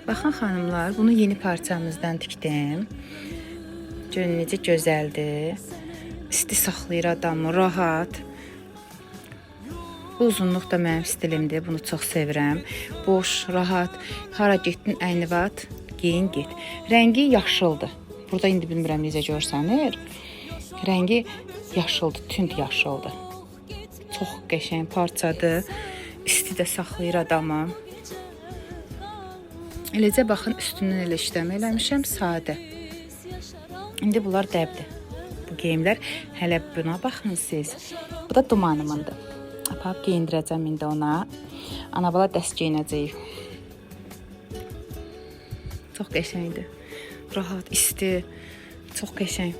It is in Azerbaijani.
Baxın xanımlar, bunu yeni parçamızdan tikdim. Görün necə gözəldir. İsti saxlayır adamı, rahat. Bu uzunluq da mənim stilimdir. Bunu çox sevirəm. Boş, rahat. Hara getdin əynivat, geyin get. Rəngi yaşıldır. Burada indi bilmirəm necə görsənir. Rəngi yaşıldır, tünd yaşıldır. Çox qəşəng parçadır. İsti də saxlayır adamı. Eləcə baxın üstündən elə işləmə eləmişəm, sadə. İndi bunlar dəbdir. Bu geyimlər hələ buna baxın siz. Bu da dumanımındır. Aparıb geyindirəcəm indi ona. Ana bala dəst geyinəcəyik. Çox qəşəngdir. Rahat, isti. Çox qəşəng.